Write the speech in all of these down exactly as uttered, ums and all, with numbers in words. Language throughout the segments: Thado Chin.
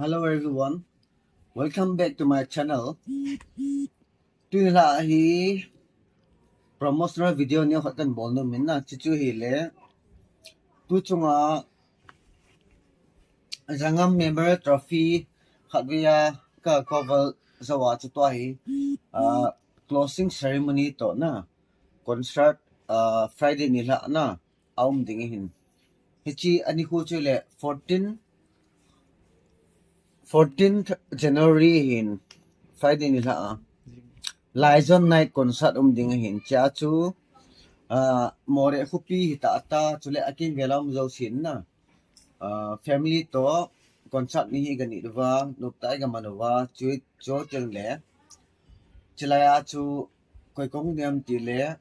Hello everyone, welcome back to my channel. Tuni la hi promotional video ni khat kan bol nom in na, chuchu hile tu chunga Jangam Memorial Trophy khatvei a ka cover jou a chu tua hi, uh, closing ceremony toh na concert, uh, Friday nilhah na a um ding ahin. Hiche anikho chu le fourteen, fourteenth January hin, Friday nilhah a Laijon Night concert um ding ahin. Chea chu, uh, Moreh khopi hita ta, chule akimvel a um jousen na, uh, family toh concert ni hi ganit uva, noptah a gaman uva, chu, chu teng le, chulai a chu koi kahung ding ham tile,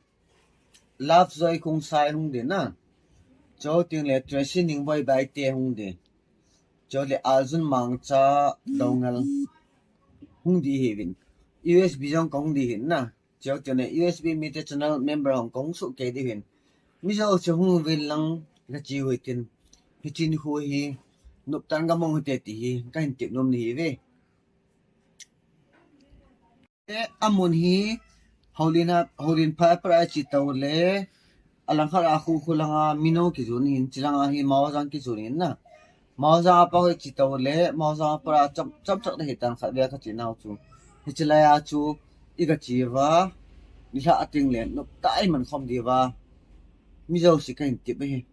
Lovejoy Khongsai hung ding na, chu teng le Tracy Ningboi Baite hung ding, chu le Aljun Mangcha Doungel hung ding hiuvin, U S B jong kahung ding hin na, chu teng le U S B Media Channel member hung kahung soh kei ding hin, mi jouse hung uvin lang kache uhitin, hiche nikho hi noptah in gamong hite ti hi kahin tep nom nahiuve. Amun hi Houlim a, Houlim phat a pat a che tou le, alangkhat a khu khu langa Mino kijon hin, chulanga hi Maojang kijon hin na, Maojang a pat a che tou le, Maojang a pat a chomchom chak na hitan khatvei a kache nau chu, hiche lai a chu i gache uva, nilhah a teng le noptah a iman khom diuva, mi jouse kahin tep ahi.